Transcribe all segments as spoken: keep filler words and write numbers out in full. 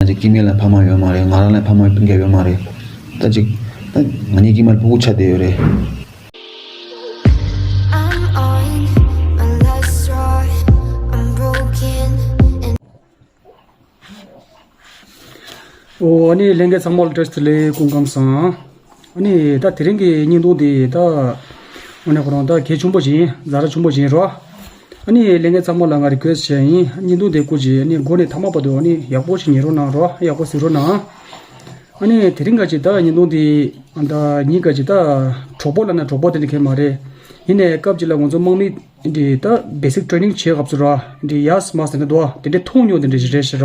དེ་སྐྱེ་དམན་ལ་ཕ་མ་ཡོད་མ་རེད། ང་རང་ལ་ཕ་མ་སྤུན་ཀྱག་ཡོད་མ་རེད། ད་ཅིག་ད་ང་གཉིས་སྐྱེ་དམན་ཕྲུ་གུ་ཆགས་བསྡད་ཡོད་རེད། I'm on my last straw. I'm broken and ཨོ་ཨ་ནི་ལྷན་རྒྱས་ཚང་མ་ལ་བཀྲ་ཤིས་བདེ་ལེགས། སྐུ་ཁམས་བཟང་། ཨ་ནི་ད་དེ་རིང་གི་བརྙན་ཐུང་འདི་ད་ཨ་ནི་ཁོ་རང་ད་གལ་ཆེན་པོ་ཞིག་ཡིན། ཛ་དྲག་ཆེན་པོ་ཞིག་ཡིན་རོ། ཨ་ནི་ལྷན་རྒྱས་ཚང་མ་ལ་ང་རི་ཀུ་ཨེ་སི་བྱས་ཡིན། བརྙན་ཐུང་འདི་སྐུ་མཁྱེན་ཨ་ནི་འགོ་ནས་མཐའ་མ་བར་དུ་ཨ་ནི་ཡག་པོ་ཞིག་ཉན་རོགས་གནང་རོ། ཡག་པོ་གཟིགས་རོགས་གནང་། ཨ་ནི་དེ་རིང་ག་ཅིག་ད་བརྙན་ཐུང་འདི་ད་ཉིན་ག་ཅིག་ད་གྲོགས་པོ་ལབ་ན་གྲོགས་པོ་དེ་འདྲ་གང་ཡང་མ་རེད། ཡིན་ནའི་སྐབས་ཅིག་ལ་ང་ཚོ་དམག་མི་འདི་ད་བེ་སིག་ཊེ་རེ་ནིང་བྱེད་སྐབས་སུ་ར་འདི་ཡས་མས་ཟེར་ན་འདུག་དེ་འདྲ་མཐོང་མྱོང་དེ་འདྲ་ཞིག་རེད་ཤག་ར།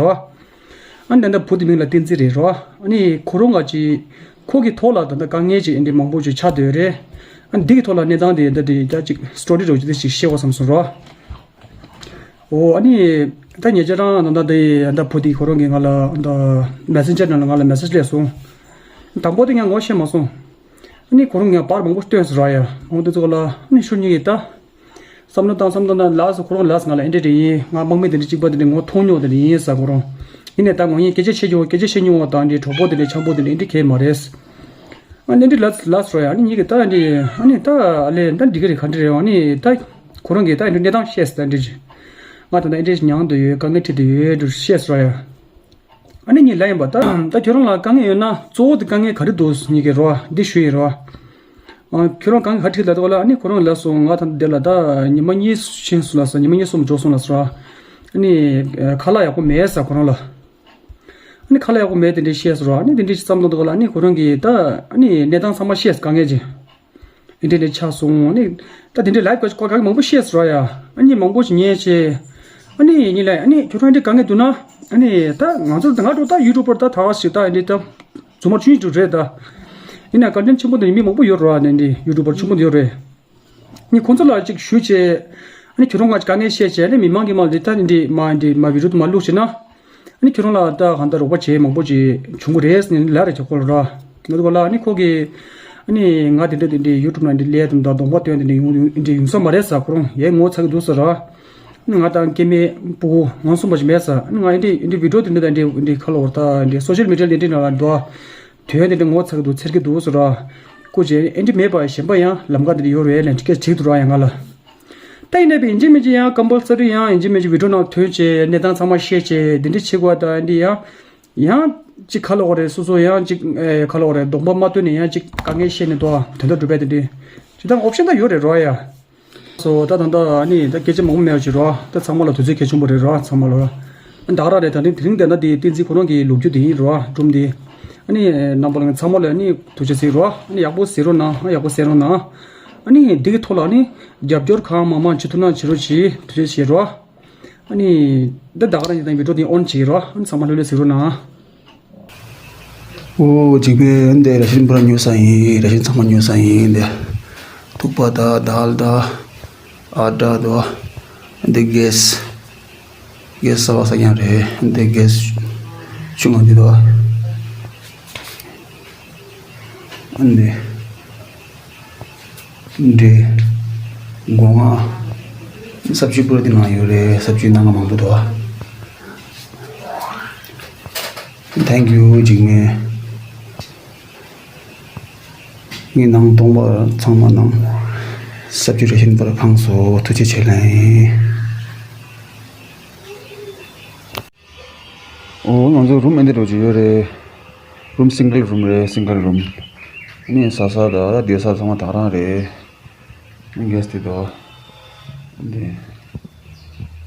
ཨ་ནི་ད་ལྟ་བུ་དེ་མིང་ལ་བསྟན་འཛིན་རེད་རོ། ཨ་ནི་ཁོ་རང་ག་ཅིག་ཁོ་གི་ཐོག་ལ་ད་ལྟ་དཀའ་ངལ་ཅིག་ཨེ་འདྲ་མང་པོ་ཅིག་ཆགས་བསྡད་ཡོད་རེད། ཨ་ནི་འདི་གི་ཐོག་ལ་གནས་སྟངས་དེ་ད་དེ་ད་ཅིག་སི་ཊོ་རི་འདྲ་བོ་ཅིག་དེ་ཅིག་བཤད་དགོས་བསམ་སོང་རོ། ཨོ་ཨ་ནི་ད་ཉེ་ཆར་རང་ད་ལྟ་དེ་ད་བུ་དེ་ཁོ་རང་གིས་ང་ལ་ད་མེ་སེན་ཇར་ནང་ལ་ང་ལ་མེ་སེ་ཇི་སླེབས་སོང་། དང་པོ་དེ་ངས་ངོ་ཤེས་མ་སོང་། ཨ་ནི་ཁོ་རང་ངས་པར་མང་པོ་སྟོན་སོང་ར་ཡ། འོ་དེ་ཚོ་ལ་ཨ་ནི་ཤུ་གཉིས་ཀྱིས་ད། བསམ་བློ་བཏང་བསམ་བློ་བཏང་ན་ལགས་སོ། ཁོ་རང་ལགས་སོ་ང་ལ་ཨེ་འདྲ་རེད་ཡིན། ང་དམག་མི་དེ་འདྲ་གཅིག་པ་དེ་འདྲ་ངོ་མཐོང་མྱོང་དེ་འདྲ་ཡིན་ས་ཁོ་རང་། ཡིན་ནའི་ད་ངོ་ཡིན་སྐད་ཆ་བཤད་མྱོང་སྐད་ཆ་བཤད་མྱོང་བ་དང་འདྲའི་གྲོགས་པོ་དེ་འདྲ་འཆམ་པོ་དེ་འདྲ་འདི་གས་མ་རེད། ཨ་ནི་འདྲ་ལགས་ལགས་སོ་ཡ། ཨ་ནི་ངེད་ཀྱི་ད་འདི་ཨ་ནི་ད་ཨ་ལས་ད་འདི་ག་རེད་ག་འདྲ་རེད། ཨ་ནི་ད་ཁོ་རང་གིས་ད་འདི་གནས་སྟངས་བཤད་ཟེར་ད་འདྲ་ཅིག་ང་ད་ད་ཨེ་འདྲ་མྱངས་འདུག་ཡོད། དཀའ་ངལ་འཕྲད་འདུག་ཡོད་འདྲ་བཤད་སོང་ཡ། ཨ་ནི་ངས་ལབ་ཡིན་པ་ད་ད་ཁྱོད་རང་ལ་དཀའ་ངལ་ཡོད་ན་གཙོ་བོ་དེ་དཀའ་ངལ་ག་རེ་འདུག་ངེད་ཀྱི་རོ་འདི་ཞུ་ཡིན་རོ། ཨ་ཁྱོད་རང་གང་ག་ཁྲིད་ལ་དོ་ལ། ཨ་ནི་ཁོ་རང་ལ་སོང་ང་ད་འདི་ལ་ད་ཉི་མ་གཉིས་ཕྱིན་སོང་ལ་ས། ཉི་མ་གཉིས་གསུམ་འགྲོ་སོང་ལ་ས། ཨ་ནི་ཁ་ལག་ཡག་པོ་མེད་ས་ཁོ་རང་ལ། ཨ་ནི་ཁ་ལག་ཡག་པོ་མེད་དེ་འདྲའི་བཤད་སོང་ར། ཨ་ནི་དེ་འདྲའི་བསམ་བློ་འདུག་ལ། ཨ་ནི་ཁོ་རང་གིས་ད་ཨ་ནི་གནས་སྟངས་ཚང་མ་བཤད་སོང་། དཀའ་ངལ་ཅིག་ཨེ་འདྲ་འདྲ་ཆགས་སོང་། ཨ་ནི་ད་དེ་འདྲའི་ལའིབ་ག་ག་ག་མང་པོ་བཤད་སོང་ར་ཡ། ཨ་ནི་མང་པོ་ཞིག་ཉན་བྱས། ཨ་ནི་ཉིན་ལ་ཨ་ནི་ཁྱོད་རང་འདི་དཀའ་ངལ་འདུག་ན། ཨ་ནི་ད་ང་ཚོ་ད་ང་འགྲོ་ད་ཡུ་ཊུབ་པར་ད་ད་ཞིག་ད་ཨེ་འདྲ་ད། རྫུན་མ་ཆུང་ཆུང་རེད་ད། ཡིན་ན་ཀོན་ཊེན་ཊི་ཆེན་པོ་འདི་མི་མང་པོ་ཡོད་རེད་བ། ནས་འདི་ཡུ་ཊུབ་པར་ཆེན་པོ་འདི་ཡོད་རེད། ནི་ཁོང་ཚོ་ལ་ཅིག་ཞུས་བྱས། ཨ་ནི་ཁྱོད་རང་ང་ཅིག་དཀའ་ངལ་བཤད་བྱས་ནི་མི་མང་གི་མ་འདི་ད་ནི་འདི་མ་འདི་མ་བི་ཌི་ཡོ་དུ་མ་བླུགས་བྱས་ན། ཨ་ནི་ཁྱོད་རང་ལ་ད་གང་ལྟར་རོགས་པ་བྱས་མང་པོ་ཅིག་བྱུང་གི་རེད་ནི་ལ་རེ་ཆོག་གོ་ར། ང་ཚོ་ལ་ཨ་ནི་ཁོ་གི་ཨ་ནི་ང་དེ་འདྲ་དེ་འདྲའི་ཡུ་ཊུབ་ནང་འདི་ལས་དུ་ད་གདོང་པ་སྟོན་དེ་འདྲ་ཡོང་འདི་ཡོང་ས་མ་རེད་ས། ཁོ་རང་ཡའི་ངོ་ཚ་གི་འདུག་ས་ར། ང་དང་སྐྱེ་དམན་ཕྲུ་གུ་ངོ་སོང་པ་ཞིག་མེད་ས། ང་འདི་འདི་བི་ཌི་ཡོ་འདི་འདི་དང་འདི་འདི་ཁ་ལོ་བར་ད་འདི་སོ་ཤལ་མི་ཌི་ཡ་འདི་འདི་ནང་ལ་འགྲོ། དོན་འདི་འདི་ངོ་ཚ་གི་འདུག་འཚེར་གི་འདུག་ཟེར་ར། སྐུ་མཁྱེན་འདི་མེད་པ་གཞན་པ་ཡང་ལམ་ཁ་འདི་འདི་ཡོད་རེད་ལན་ཅི་སྐད་ཅིག་འདུག་ར་ཡང་ང་ལ། ད་ཡིན་ནའི་ཡིན་གཅིག་མིན་གཅིག་ཡང་ཀམ་པལ་སི་རི་ཡང་ཡིན་གཅིག་མིན་གཅིག་བི་ཌི་ཡོ་ནང་ཐོན་བྱས་གནས་སྟངས་ཚང་མ་བཤད་བྱས་འདི་འདྲི་བྱེད་དགོས་ད་འདི་ཡང་། ཡང་ཅིག་ཁ་ལོ་བ་རེད། སོ་སོ་ཡང་ཅིག་ཨེ་ཁ་ལོ་བ་རེད། གདོང་པ་མ་སྟོན་ནས་ཡང་ཅིག་དཀའ་ངལ་བཤད་ནས་འདུག་ཨ། དོན་དག་སྒྲུབ་པའི་དེ་འདྲི་ཇི་ལྟར་ཨོབ་ཤན་ད་ཡོད་རེད་རོ་ཡ། སོ་ད་ད་ད་ནི་ད་སྐད་ཆ་མང་པོ་མེད་པ་ཅིག་རོ། ད་ཚང་མ་ལ་དུས་ཚོད་གལ་ཆེན་པོ་རེད་རོ། ཚང་མ་ལ་རོ། ད་ག་རང་རེད། ད་ནི་དེ་རིང་དེ་ན་དེ་བསྟན་འཛིན་ཁོ་རང་གི་ལོ་རྒྱུས་དེ་ཡིན་རོ། སྒྲུང་དེ། ཨ་ནི་རྣམ་པ་ལ་ཚང་མ་ལ་ནི་ཐུགས་རྗེ་གཟིགས་རོ། ཨ་ནི་ཡག་པོ་གཟིགས་རོགས་གནང་། ཡག་པོ་གསན་རོགས་གནང་། ཨ་ནི་འདི་གི་ཐོག་ལ་ནི་རྒྱབ་སྐྱོར་གང་མང་མང་བྱེད་ཐུབ་ན་བྱེད་རོགས་གྱིས། ཐུགས་རྗེ་ཆེ་རོ། ཨ་ནི་འདི་ད་ག་རང་ཡིན་ད་བི་ཌི་ཡོ་དེ་ཨོན་བྱེད་རོ། ཨ་ནི་ཚང་མ་ལྷོད་ལྷོད་གཟིགས་རོགས་གནང་། ཨོ་འཇིགས་པའི་འདི་ར་ཤིན་པུ་ར་ཉོ་ས་ཡིན། ར་ཤིན་ཚང་མ་ཉོ་ས་ཡིན་འདི། ཐུག་པ་ད་དཱལ་ད་ཨ་ད་དོ། འདི་གེ་སི། གེ་སི་ཟ་བ་ཟ་ཡང་རེད། འདི་གེ་སི་ཆུང་ང་འདི་དོ། འདི། འདི། སྒོ་ང་ས་བཅུད་པུ་ར་འདི་ནང་ཡོད་རེད། ས་བཅུད་ནང་ང་མང་པོ་འདུག Thank you འཇིགས་མེད། ངའི་ནང་སྟོང་པ་ཚང་མ་ནང་ས་བཅུད་ར་ཤིན་པུ་ར་ཕངས་སོ། ཐུགས་རྗེ་ཆེ་ལན། ཨོ་ང་ཚོ་རུམ་ཨེ་འདི་འགྲོ་གི་ཡོད་རེད། རུམ་སིང་གལ་རུམ་རེད། སིང་གལ་རུམ། ཨ་ནི་ཟ་ས་དང་སྡོད་ས་ཚང་མ་དེ་ག་རང་རེད། གེ་སི་དེ་དོ། འདི།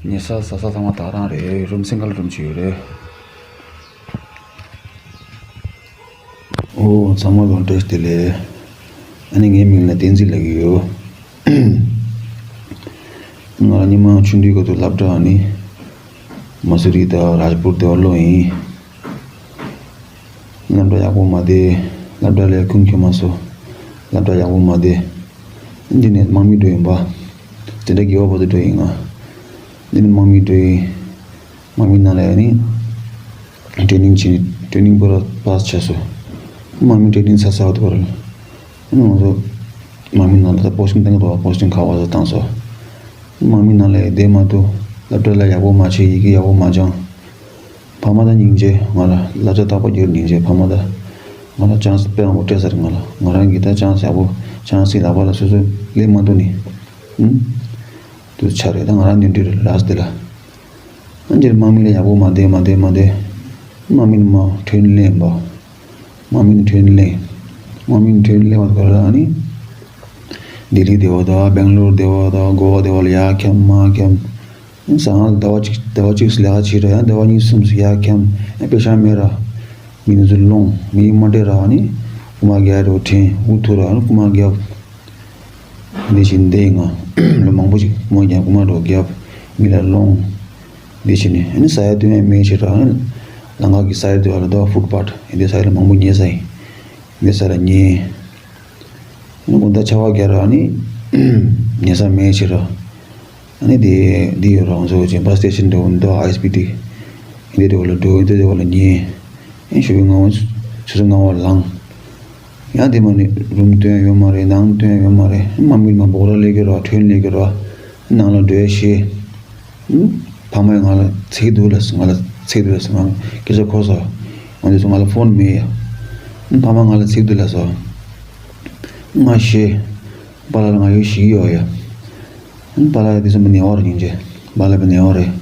ཉལ་ས་ཟ་ས་ཚང་མ་དེ་ག་རང་རེད། རུམ་སིང་གལ་རུམ་ཅིག་ཡོད་རེད། ཨོ་ཚང་མ་ལ་བཀྲ་ཤིས་བདེ་ལེགས། ཨ་ནི་ངའི་མིང་ལ་བསྟན་འཛིན་ལབ་ཀྱི་ཡོད། ང་རང་ཉི་མ་ཆུང་དུས་སྐབས་སུ་སློབ་གྲྭ་ནི་མ་སུ་རི་དང་རཱཇ་པུར་དེ་བར་སློབ་ཡིན། སློབ་གྲྭ་ཡག་པོ་མ་བསྡད། སློབ་གྲྭ་ལས་ཁུངས་འཁྱོལ་མ་སོང་། སློབ་གྲྭ་ཡག་པོ་མ་བསྡད། འདི་ནས་དམག་མི་འགྲོ་ཡིན་པ། དེ་འདྲ་དགེ་བ་བར་དུ་འགྲོ་ཡིན་ང་། འདི་ནས་དམག་མི་འགྲོ་ཡིན། དམག་མི་ནང་ལ་ཡ་ནི་ཊེ་ནིང་བྱས། ཊེ་ནིང་པུ་ར་པཱས་བྱས་སོང་། དམག་མི་ཊེ་ནིང་ཚར་ཚར་བ་དུ་བར། ང་ཚོ་དམག་མི་ནང་ལ་ད་པོ་སི་ཊིང་བཏང་གི་འདུག་པོ་སི་ཊིང་ག་བ་ཚོ་བཏང་སོང་། དམག་མི་ནང་ལ་ཡ་བསྡད་མ་ཐུབ། སློབ་གྲྭ་ལ་ཡག་པོ་མ་བྱས། ཡི་གེ་ཡག་པོ་མ་སྦྱངས། ཕ་ ཕ་མ་དང་སྙིང་རྗེ། ང་ལ་བསླབ་བྱ་རྟག་པར་བསྒྱུར་སྙིང་རྗེ། ཕ་མ་དང་ང་ལ་ཅང་སི་དཔེ་མང་པོ་སྤྲད་ས་རེད། ང་ལ་ང་རང་གིས་ད་ཅང་སི་ཡག་པོ་ཅང་སི་ལག་པ་ལ་སོ་སོ་ལས་མ་འདུག་ནི། ཨུམ། དུ་ཆ་རེད། ད་ང་རང་ནི་འདྲི་རེད་ལགས་དེ་ལ། ཨ་འདིར་དམག་མི་ལ་ཡག་པོ་མ་བསྡད་མ་བསྡད་མ་བསྡད། དམག་མི་ནི་མ་ཁྲོན་ལེན་པ། དམག་མི་ནི་ཁྲོན་ལེན། དམག་མི་ནི་ཁྲོན་ལེན་པ་ག་རེ་ལ་ཨ་ནི། ལྡི་ལི་སྡེ་བ་དང་སྦེང་ལོར་སྡེ་བ་དང་གོ་བ་སྡེ་བ་ལ་ཡར་འཁྱམ་མར་འཁྱམ། ཨ་ནི་ཟ་ཁང་ལ་ཟླ་བ་གཅིག་ཟླ་བ་གཅིག་ལས་ཀ་བྱེད་ར་ཡང་ཟླ་བ་གཉིས་གསུམ་ཟིག་ཡར་འཁྱམ། ཨ་ནི་པེ་ཤ་མེད་ར། མི་ནི་ཚུར་སློང་མི་མ་སྤྲད་ར་ཨ་ནི། རྐུ་མ་རྒྱག་རོ་དྲན་འུ་ཐུག་ར་ཨ་ནི་རྐུ་མ་རྒྱབ། འདི་བཞིན་འདི་ང་ལོ་མང་པོ་ཅིག་རྐུ་མ་རྒྱབ་རྐུ་མ་འདྲ་བོ་རྒྱབ། མི་ལ་སློང་། འདི་བཞིན་ནི་ཨ་ནི་ཟ་ཡ་འཐུང་ཡ་མེད་ཕྱིར་ར། ལམ་ཁ་གི་ཟ་ཡ་འཐུང་ཡ་ལ་འདུག་ཕུཊ་པཱཐ་འདི་ཟ་ཡ་ལ་མང་པོ་ཉལ་ས་ཡིན། འདི་ཟ་ལ་ཉལ། ཨ་ནི་དགོང་དག་ཆར་པ་བརྒྱབ་ར་ཨ་ནི་ཉལ་ས་མེད་ཕྱིར་ར། ཨ་ནི་འདི་འདི་ཡོད་ར་ང་ཚོ་ཅིག་བྷ་སི་སི་ཊེ་ཤན་འདྲ་བོ་འདུག་ཨའི་ཨེས་བི་ཊི་འདི་འདྲ་བོ་ལ་འགྲོ། འདི་འདྲ་བོ་ལ་ཉལ། ཨ་ནི་ཞོགས་པའི་སྔ་པོ་ཆུ་ཚོད་ལྔ་པ་ལངས། ཡང་དེ་མ་ནི་རུམ་སྟོན་ཡོད་མ་རེད། ནང་སྟོན་ཡོད་མ་རེད། དམག་མི་མ་འབོག་ར་ལས་ཀྱི་ར་ཁྲོན་ལས་ཀྱི་ར། ནང་ལ་འགྲོ་ཡ་ཤེས། ཨུམ། ཕ་མས་ང་ལ་ཚིག་འདུག་ལ་ང་ལ་ཚིག་འདུག་ལ་ང་སྐད་ཆ་གོ་སོང་། འོན་ཏེ་ང་ལ་ཕོན་མེད་ཡ། ཨུམ། ཕ་མ་ང་ལ་ཚིག་འདུག་ལ་སོ། ང་ཤེས། པཱ་ལགས་ལ་ང་ཡོད་ཤེས་ཡོད་ཡ། ཨུམ། པཱ་ལགས་དེ་ཚོ་མི་ནེ་བ་ར་སྙིང་རྗེ། པཱ་ལགས་མི་ནེ་བ་རེད།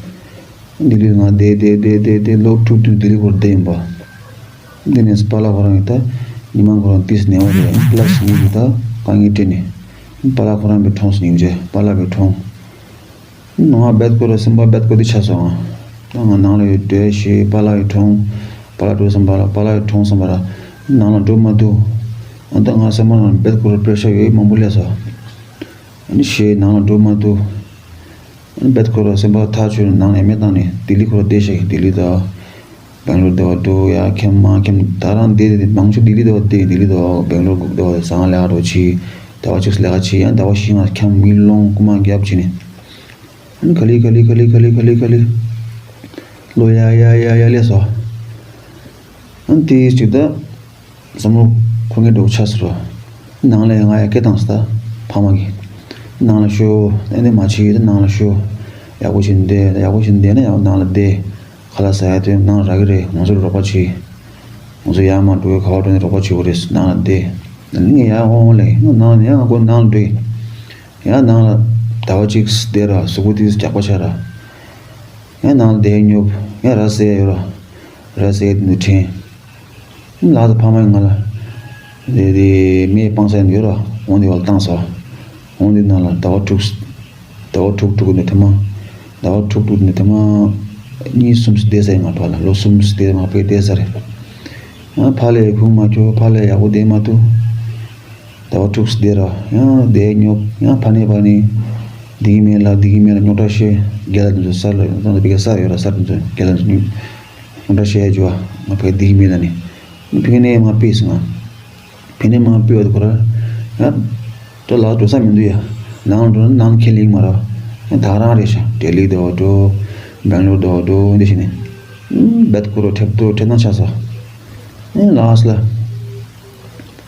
ལྡི་ལི་ང་བསྡད་བསྡད་བསྡད་བསྡད་བསྡད་ལོ་དྲུག་བདུན་ལྡི་ལི་སྐོར་བསྡད་ཡིན་པ། འདི་ནས་པཱ་ལགས་ཁོ་རང་གིས་ད་ཉི་མ་ཁོ་རང་ཏིས་ནེ་བ་རེད། པ་ལ་སི་ཉིན་གྱི་ད་དཀའ་ངལ་འཕྲད་ནས། པཱ་ལགས་ཁོ་རང་བས་གྲོངས་སོང་སྙིང་རྗེ། པཱ་ལགས་བས་གྲོངས། ནང་ང་རྦད་ཁོ་ར་སེམས་པ་རྦད་ཁོ་དེ་ཆགས་སོང་། ད་ང་ནང་ལ་ཡོད་འདོད་ཤེས། པཱ་ལགས་ཡོད་གྲོངས། པཱ་ལགས་གྲོངས་སོང་པ་ལ་པཱ་ལགས་ཡོད་གྲོངས་སོང་པ་ལ། ནང་ལ་འགྲོ་མ་ཐུབ། ཨ་ད་ང་སེམས་པ་ནང་རྦད་ཁོ་ར་པེ་ཤ་ཡོད་མང་པོ་སླེབས་སོང་། ཨ་ནི་ཤེས་ནང་ལ་འགྲོ་མ་ཐུབ། ཨ་ནི་རྦད་ཁོ་ར་སེམས་པ་ཐག་ཆོད་ནང་ནས་མེ་བཏང་ནས་ལྡི་ལི་ཁོ་ར་བསྡད་ཤག་ལྡི་ལི་དང་། སྦེང་ལོར་སྡེ་བ་འགྲོ་ཡ་འཁྱམ་མ་འཁྱམ་ད་རང་བསྡད་དེ་མང་ཆུ་ལྡི་ལི་སྡེ་བ་བསྡད་ལྡི་ལི་སྡེ་བ་སྦེང་ལོར་སྡེ་བ་ཟང་ལས་ཀ་འགྲོ་ཆི། ཟླ་བ་གཅིག་ལས་ཀ་ཆི་ཡང་ཟླ་བ་བཞི་ལྔ་འཁྱམ་མི་སློང་རྐུ་མ་རྒྱབ་ཆི་ནས། ཨ་ནི་ག་ལི་ག་ལི་ག་ལི་ག་ལི་ག་ལི་ག་ལི། ལོ་ཡ་ཡ་ཡ་ཡ་ལས་སོ། ཨ་ནི་དེ་གཅིག་ད། བསམ་བློ་འཁོར་མཁན་འདྲ་བོ་ཆགས་སོང་། ནང་ལ་ང་ཡ་སྐད་བཏང་སོང་ད་ཕ་མ་གིས། ནང་ལ་ཤོག་ཨེ་འདི་མ་བྱེད་ད་ནང་ལ་ཤོག་ཡག་པོ་ཞིག་བསྡད་ཡག་པོ་ཞིག་བསྡད་ན་ཡག་ནང་ལ་བསྡད། ཁ་ལག་ཟ་ཡ་དེ་ནང་རག་གི་རེད། ང་ཚོར་རོགས་པ་བྱེད། ང་ཚོ་ཡར་མར་འགྲོ་གི་ག་བ་འགྲོ་ནས་རོགས་པ་བྱེད་དགོས་རེད། ནང་ལ་བསྡད། ནི་ངས་ཡར་འོང་ལེ་ནང་ཡང་ང་ཁོ་ནང་ལ་འགྲོ་ཡི། ཡང་ནང་ལ་ཟླ་བ་གཅིག་བསྡད་ར་གཟུགས་པོ་དེ་རྒྱགས་པ་ཆགས་ར། ཡང་ནང་ལ་བསྡད་ཉོབ་ཡང་ར་བཟས་ཡོད་ར། ར་བཟས་དེ་ནས་དྲན། ལགས་སོ་ཕ་མ་ཡིན་ང་ལ། དེ་དེ་མེ་སྤང་ས་ཡིན་ཡོད་ར། འོང་དེ་བ་ལ་བཏང་སོ། འོང་དེ་ནང་ལ་ཟླ་བ་དྲུག་ཟླ་བ་དྲུག་དྲུག་ནས་ཐེངས་མ། ཟླ་བ་དྲུག་དྲུག་ནས་ཐེངས་མ། གཉིས་གསུམ་བསྡད་ས་ཡིན་ང་ཕ་ལ་ལོ་གསུམ་བསྡད་ང་ཕའི་བསྡད་ས་རེད། ཡང་ཕ་ལས་ཁུངས་མ་ཁྱོད་ཕ་ལས་ཡག་པོ་བསྡད་མ་ཐུབ། ཟླ་བ་དྲུག་བསྡད་ར་ཡང་བསྡད་ཉོབ་ཡང་ཕ་ནས་ཕ་ནས། འདི་གི་མེད་ལ་འདི་གི་མེད་ལ་རྙོག་དྲ་བཤད་རྒྱ་ལ་འདི་ཚོ་ས་ལ་ཡོང་ཙང་འདི་ག་ས་ཡོད་ར་ས་འདི་ཚོ་རྒྱ་ལ་འདི་ཚོ་རྙོག་དྲ་བཤད་ཡ་འཇུ་བ་ང་ཕའི་འདི་གི་མེད་ལ་ནི། ཕི་ནས་མ་ཕིས་ང་ཕི་ནས་མ་ཕི་བ་དུ་ཁོ་ར་ཡ། ད་ལ་འགྲོ་ས་མི་འདུག་ཡ། ནང་འགྲོ་ན་ནང་ཁས་ལེན་མ་ར། ཡང་ད་རང་རེད་ཤག་ལྡི་ལི་དུ་འགྲོ། སྦེང་ལོར་དུ་འགྲོ་འདི་བྱས་ནས། རྦད་ཁོ་ར་ཁྲེབ་ཏུ་ཁྲེབ་ན་ཆགས་སོ། ཡང་ལགས་ལ།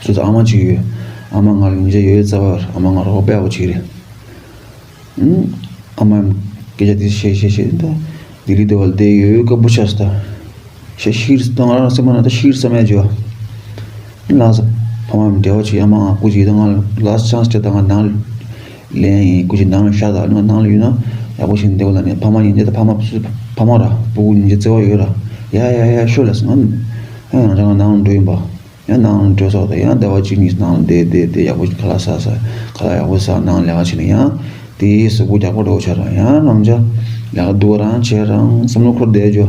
སོ་སོ་ཨ་མ་གཅིག་ཡོད། ཨ་མ་ང་ལ་སྙིང་རྗེ་ཡོད་རྩ་བར་ཨ་མ་ང་རོགས་པ་དཔེ་ཡག་པོ་བྱེད་ཀྱི་རེད། ཨུམ། ཨ་མ་སྐད་ཆ་དེ་བཤད་བཤད་བཤད་ད་ལྡི་ལི་སྡེ་བ་ལ་བསྡད་ཡོད་སྐབས་པོ་ཆགས་སོང་ད། ཤ་ཤིར་ད་ང་རང་སེམས་པ་ན་ད་ཤིར་བསམ་ཡ་བྱོས། ལགས་སོ་ཕ་མ་འབྲེལ་བ་བྱེད་ཨ་མ་ང་སྐུ་མཁྱེན་ད་ང་ལ་ལགས་ཆང་སྤྲད་ད་ང་ནང་ལེན་ཡིན་སྐུ་མཁྱེན་ནང་ལ་ཤ་ད་ང་ནང་ལ་ཡོད་ན་ཡག་པོ་ཞིག་བསྡད་པ་ལ་ནི་ཕ་མ་ཡིན་ད་ཕ་མ་ཕ་མ་ར་སྤུ་གུ་ཡིན་གྱི་བརྩེ་བ་ཡོད་ར་ཡ་ཡ་ཡ་ཤོད་ལགས་སོ་ང་ཡང་ང་ནང་འགྲོ་ཡིན་པ། ཡང་ནང་ལ་འགྲོ་ས་དང་ཡང་ཟླ་བ་གཅིག་གཉིས་ནང་ལ་བསྡད་བསྡད་བསྡད་ཡག་པོ་ཁ་ལག་ཟ་ཟ་ཁ་ལག་ཡག་པོ་ཟ་ནང་ལས་ཀ་བྱས་ནས་ཡང་དེའི་གཟུགས་པོ་རྒྱགས་པ་འགྲོ་བྱ་རང་ཡང་རང་ཅག་ལས་ཀ་སྡུག་རང་བྱས་རང་བསམ་བློ་འཁོར་བསྡད་འཇོ།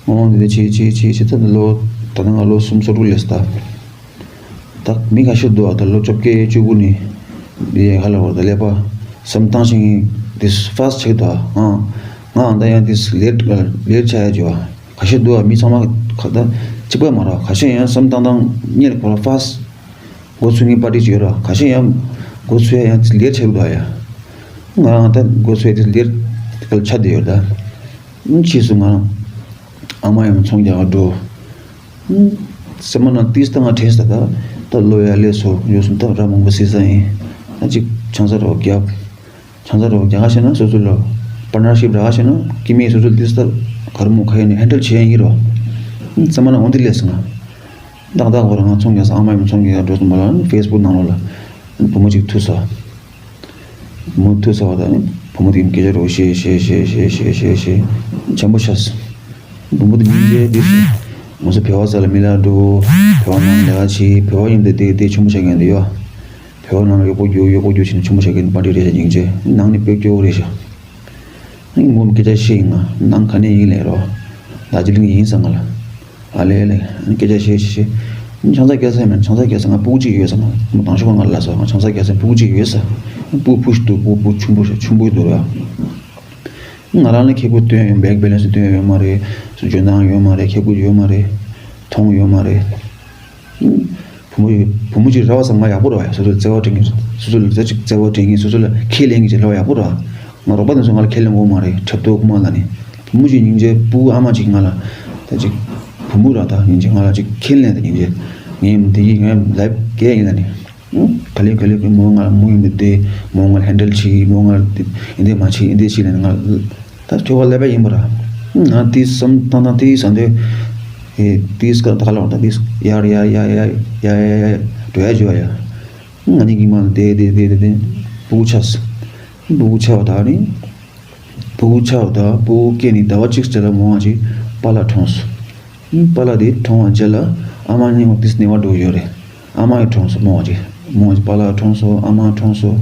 འོང་དེ་བྱས་བྱས་བྱས་བྱས་ད་ལོ་ད་ལྟ་ང་ལོ་སུམ་ཅུ་སོ་དྲུག་ལས་ད། ད་མི་ཁ་ཤས་འདུག་ཨ་ད་ལོ་བཅོ་བརྒྱད་བཅུ་དགུ་ནས་འདི་ཡ་ཧ་ལ་བར་ད་ཀླད་པ་བསམ་བཏང་ཞིང་འདི་ཕ་སི་ཊི་ཆེག་ད་ང་ང་ཨ་ད་ཡང་འདི་ལེ་ཊི་ལེ་ཊི་ཆགས་ཡ་འཇོ་ཨ། ཁ་ཤས་འདུག་ཨ་མི་ཚང་མ་ཁ་ད་གཅིག་པ་མ་རེད། ཁ་ཤས་ཡང་བསམ་བཏང་བཏང་གཉེར་ཁོ་ར་ཕ་སི་འགོ་ཚུགས་ནི་པར་ཊི་ཅིག་ཡོད་ར། ཁ་ཤས་ཡང་འགོ་ཚུགས་ཡ་ཡང་ལེ་ཊི་ཆགས་འདུག་ཨ་ཡ། ང་རང་ད་འགོ་ཚུགས་ཡ་དེ་ལེ་ཊི་ཆགས་བསྡད་ཡོད་ད། ཕྱིས་སུ་ང་རང་ཨ་མ་ཡང་ཚོང་རྒྱག་ག་འགྲོ། སེམས་པ་ནང་ཏིས་ད་ང་དྲན་ས་ད་ད་ལོ་ཡ་ལས་སོ་ཡོད་སོང་ད་ར་མང་པོ་སྲིད་ས་ཡིན། ད་ཅིག་ཆང་ས་རོགས་རྒྱབ། ཆང་ས་རོགས་རྒྱག་ག་ཤེས་ན་སོ་སོ་ལོ། པར་ནར་ཤིབ་རག་བྱས་ན་སྐྱེ་དམན་སོ་སོ་ལ་ཏིས་ད་ག་རེ་མོ་ག་ཡིན་ནས་ཧེན་ཌལ་བྱེད་ཡ་ཡིན་རོ། ཙམ་མ་ན་འོན་ཏེ་ལས་སོང་ང་། ཏག་ཏག་ཁོ་རང་ང་ཚོང་རྒྱག་ས་ཨ་མ་ཡིན་ཚོང་རྒྱག་འགྲོ་སོང་བ་ལ་ནི་ཕེ་སི་བུག་ནང་ལོགས་ལ་བུ་མོ་གཅིག་ཐུག་སོང་། བུ་མོ་ཐུག་སོང་བ་དང་ནི་བུ་མོ་དེ་སྐད་ཆ་རོ་བཤད་བཤད་བཤད་ཆེན་པོ་ཆགས་སོང་། བུ་མོ་དེ་སྙིང་རྗེ་དེ་ང་ཚོ་བོད་པ་ས་ལ་མི་ལ་འགྲོ། བོད་པ་ནང་ལས་ཀ་བྱེད། བོད་པ་ཡིན་དེ་དེ་དེ་ཆེན་པོ་ཆགས་མཁན་དེ་ཡོད། བོད་པ་ནང་ལ་གཡོག་པོ་རྒྱུག་གཡོག་པོ་རྒྱུག་བྱས་ནས་ཆུང་མ་ཆགས་ཀྱི་པར་ཊི་རེད་ཤག་སྙིང་རྗེ། ནང་ནས་དཔེ་སྐྱོ་བོ་རེད་ཤག་ཨ་ནི་ངོ་མ་སྐད་ཆ་བཤད་ཡིན་ང་། ནང་ག་ནས་ཡིན་ལས་རོ། རྡོ་རྗེ་གླིང་ཡིན་ས་ང་ལ། ཨ་ལས་ལས་ཨ་ནི་སྐད་ཆ་བཤད་བཤད་བཤད། ཆང་ས་རྒྱག་ས་མེད། ཆང་ས་རྒྱག་ས་ང་སྤུ་གུ་གཅིག་ཡོད་ས་ང་། མོ་དང་ཤོག་ང་ལ་ལ་ས་ང་། ཆང་ས་རྒྱག་ས་སྤུ་གུ་གཅིག་ཡོད་ས། སྤུ་ཕུ་ཞིག་འདུག་སྤུ་ཕུ་ཆུང་པོ་ཆུང་པོ་འདུག་ར། ང་རང་ལ་ཁེ་ཀོ་སྟོན་ཡོད། བེང་ཀི་བེ་ལན་སི་སྟོན་ཡོད་མ་རེད། འཇོན་ཐང་ཡོད་མ་རེད། ཁེ་ཀོ་ཡོད་མ་རེད། མཐོང་ཡོད་མ་རེད། བུ་མོ་ཡོད། བུ་མོ་གཅིག་རེ་བ་བསམ་ང་ཡག་པོ་རེད་བ། སོ་སོ་ལ་བརྩེ་བ་སྤྲད་མཁན། སོ་སོ་ལ་ཙ་ཅིག་བརྩེ་བ་སྤྲད་མཁན། སོ་སོ་ལ་ཁས་ལེན་མཁན་ཅིག་རེ་བ་ཡག་པོ་རེད་བ། ང་རོགས་པ་དེ་ཚོ་ང་ལ་ཁས་ལེན་དགོས་མ་རེད། འཁྲབ་སྟོན་དགོས་མ་ལ་ནི། བུ་མོ་གཅིག་སྙིང་རྗེ། སྤུ་གུ་ཨ་མ་གཅིག་ང་ལ་ད་ཅིག་བུ་མོ་ར་ད་སྙིང་རྗེ། ང་ལ་ཅིག་ཁས་ལེན་ད་སྙིང་རྗེ། ངས་འདི་ཡིན། ངས་ལབ་སྐད་ཡིན་ད་ནི། ག་ལེ་ག་ལེ་གི་མོ་ང་མོ་ཡིན་པ་དེ་མོ་ང་ཧེན་ཌལ་བྱེད། མོ་ང་འདི་འདི་མ་བྱེད། འདི་བྱེད་ལབ་ནས་ང་ད་ཁྱོ་ག་ལབ་པ་ཡིན་པ་ར། ང་དེ་བསམ་བཏང་ན་དེ་བསམ་དེ་ཨེ་དེ་སྐད་ད་ག་ལ་བ་ད་དེ་ཡར་ཡར་ཡར་ཡར་ཡར་ཡར་ཡར་འགྲོ་ཡ་བྱོས་ཡ། ང་གཉིས་ཀྱི་མ་དེ་དེ་དེ་དེ་དེ་སྤུ་གུ་ཆགས། སྤུ་གུ་ཆགས་པ་ད་ནི། སྤུ་གུ་ཆགས་པ་དང་སྤུ་གུ་སྐྱེས་ནས་ཟླ་བ་གཅིག་ཙམ་ལ་མོ་བ་ཅིག་པཱ་ལགས་གྲོངས་སོང་། པཱ་ལགས་དེ་གྲོངས་པའི་རྗེས་ལ་ཨ་མ་གཉིས་ཀ་དེ་ནད་པ་འགྲོ་ཡོད་རེད། ཨ་མ་ཡང་གྲོངས་སོང་། མོ་བ་ཅིག་མོ་བ་ཅིག་པཱ་ལགས་གྲོངས་སོང་། ཨ་མ་གྲོངས་སོང་།